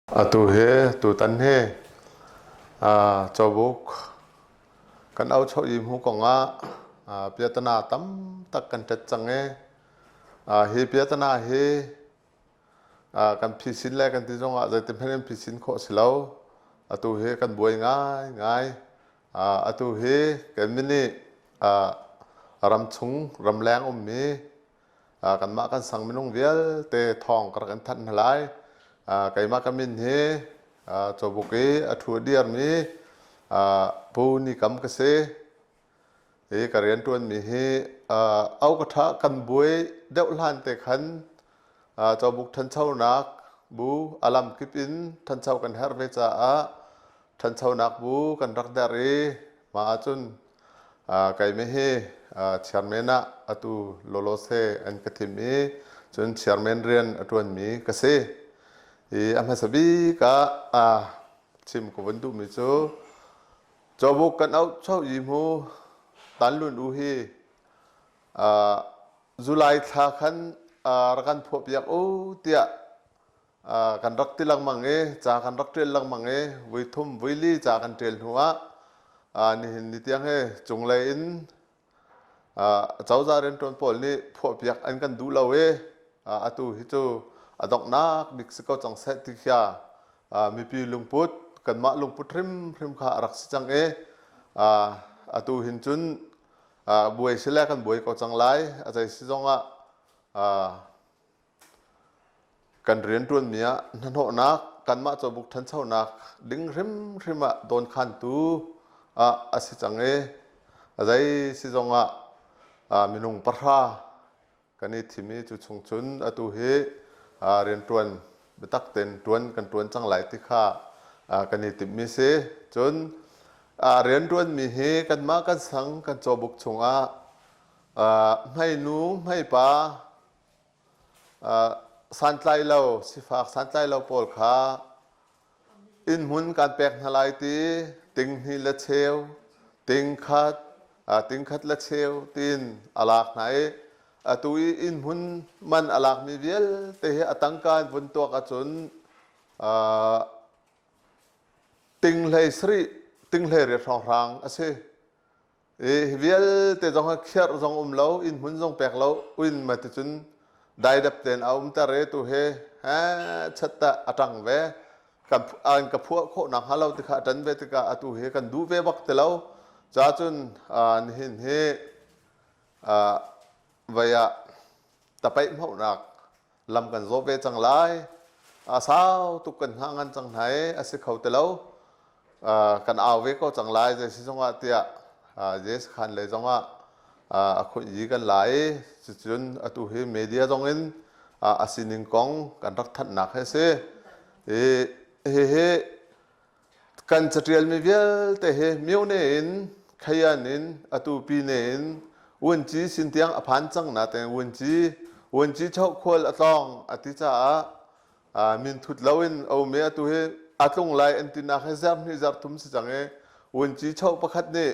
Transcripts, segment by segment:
Atu hi tutan hi cawbuk kan auchoh i hmu kongah piatana tam tak kan ṭet cang i hi piatana hi kan phisin le kan ti zongah zeitihmanh in phisin khawh si lo. Atu hi kan buai ngaingai. Atu hi kan nih ramchung ramleng ummi Kanmah kan sang minung vialte thawng ka rak in thanh hna lai. Keimah ka min hi cawbuk i a ṭhu a dirmi Pu Ni Kam ka si. Hi ka rianṭuanmi hi au ka ṭha kan buai deuh hlan te khan cawbuk ṭhanchonak bu a lamkip in ṭhancho kan herh ve caah ṭhanchonak bu kan rak derh i mah ahcun Keimah hi chairman ah atu lawlawse an ka thim i cun chairman rian a ṭuanmi ka si. I a hmasa bik ah chim ka vun duhmi cu cawbuk kan auh cho i mu Tanlun u hi July thla khan rak kan phuahpiak u tiah kan rak ti lengmang i ca kan rak ṭial lengmang i voi thum voi li ca kan ṭial hnu ah nihin ni tiang hi cunglei in cozah rianṭuan pawl nih phuahpiak an kan duh lo i atu hi cu a donghnak bik si ko cang seh ti kha mipi lungput kanmah lungput hrimhrim kha a rak si cang i atu hin cun buai si le kan buai ko cang lai. A zei si zongah Kan rianṭuanmi ah hnahnawhnak, kanmah cawbuk ṭhanchonak ding hrimhrim ah dawnkhantu ah a si cang i a zei si zongah minung pahra kan i thim i cu chung cun atu hi rianṭuan biatak tein ṭuan kan ṭuan cang lai ti kha kan i timhmi si. Cun rianṭuanmi hi kanmah kan sang kan cawbuk chungah hmeinu hmeipa Santlai lo, sifak santlai lo pawl kha innhmun kan pek hna lai ti ting hnih le cheu, ting khat, ting khat le cheu tiin a lak hna i atu i innhmun man a lakmi vialte hi a tangka in vun tuak ahcun ting hlei sarih, ting hlei riat hrawnghrang a si. Hi vialte zong hi khiarh zong um lo, inn hmun zong pek lo, uin ma ticun daidap tein a umter i tu hi he chat tah a ṭang ve. Kan an ka phuah khawh nak hnga lo ti kha a ṭan ve tikah atu hi kan duh ve bak ti lo. Ca cun nihin hi vei ah tapaih hmohnak lam kan zawh ve cang lai. A sau tuk kan hngah ngan cang hna i a si kho ti lo. Kan au ve ko cang lai zei si zongah tiah Jes khan lei zongah a khunh kan la i cucun atu hi media zong in a sining kong kan rak thanhnak hi a si. I hihi Kan caṭialmi vialte hi myone in, khayan in, atu pine in vunci sin tiang a phan cang natein vunci vunci chohkhual a tlawng a ti caah minthut loin a um i atu hi a tlung lai an tinak hi zarh hnih zarh thum si cang i vunci choh pakhat nih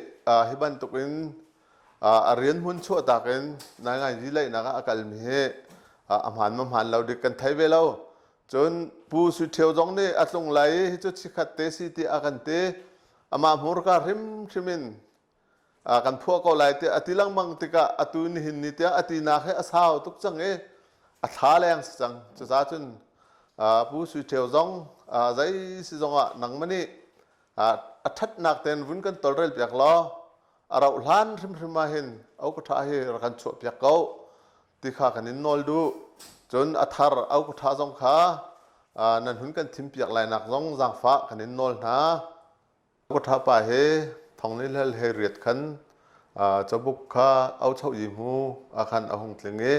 hi bantukin a rian hmun chuahtak in naingainzi laihnak ah a kalmi hi a hmaan ma hmaan lo dik kan thei ve lo. Cun Pu Sui Ṭhio zong nih a tlung lai i hi cu chikhat te si tiah a kan ti. Amah hmurka hrimhrim in kan phuah ko lai tiah a ti lengmang tikah atu nihin ni tiah a tinak hi a sau tuk cang i a thla leng si cang. Cucaah cun Pu Sui Ṭhio zong zei si zongah nangmah nih a ṭhatnak tein vun kan tolrel piak law a rauh hlan hrimhrim ah hin au ka ṭha hi rak kan chuah piak ko. Ti kha kan in nawl duh. Cun a thar aukaṭha zong kha nan hun kan thimpiak lainak zong zaangfah kan in nawl hna. Aukaṭha pa he thong ni hlel he riat khan cabuk kha auchoh yi hmu ah khan a hung tling i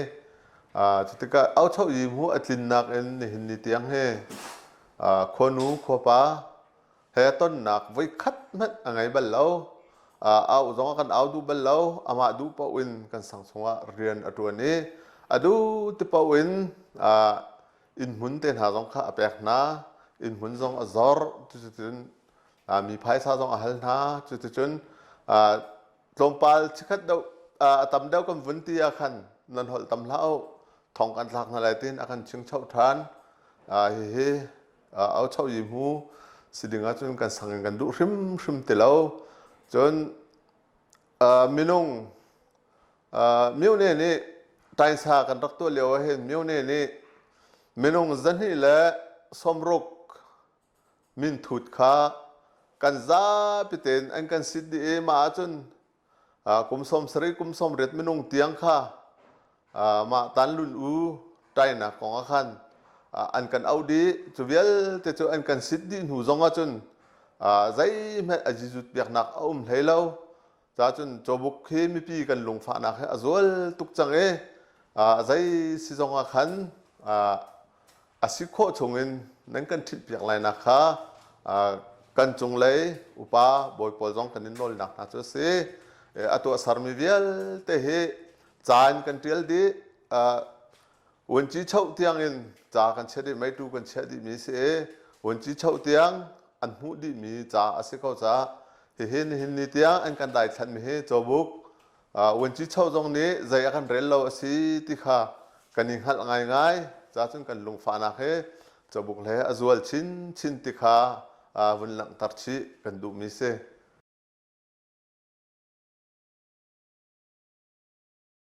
cutikah auchoh yi hmu a tlinnak in nihin ni tiang hi khuanu khuapa he tonnak voikhat hmanh a ngei bal lo. Au zong a kan au duh bal lo. Amah duh paoh in kan sang chungah rian a ṭuan i a duh ti paoh in innhmun te hna zong kha a pek hna. Innhmun zong a zor. Cuticun mi phaisa zong a hal hna. Cuticun tlawmpal chikkhat deuh a tam deuh kan vun ti ah khan nan holh tam hlah u. Thong kan thlak hna lai tiin a kan chingchoh ṭhan. Hihi. Auchoyi-hmu si ding ahcun kan sang in kan duh hrimhrim ti lo. Cun minung Myone nih tainsa kan rak tuah lio ahhin Myone nih minung 260 minthut kha kan zapi tein an kan sit dih i mah ahcun kum 70 kum 80 minung tiang kha mah tanlun u ṭainak kong ah khan an kan auh dih. Cu vialte cu an kan sit dih hnu zong ahcun zeihmanh a jizut biaknak a um hlei lo. Cacun cawbuk hi mipi kan lungfahnak hi a zual tuk cang i zei si zong ah khan a si khawh chungin nan kan ṭhitpiak lainak kha kan cunglei upa bawi pawl zong kan in nawlnak hna cu a si. A tuahsermi vialte hi ca in kan ṭial dih. Vuanci choh tiangin ca kan chiah dih, meitu kan chiah dihmi si i vuanci choh tiang an hmuh dihmi ca a si ko caah hihi nihin ni tiang an kan daithlanhmi hi cawbuk vuanci choh zong nih zei a kan rel lo a si ti kha kan i hngalh ngaingai. Ca cun kan lungfahnak hi cawbuk hle a zual chinchin ti kha vun langhter chih kan duhmi si.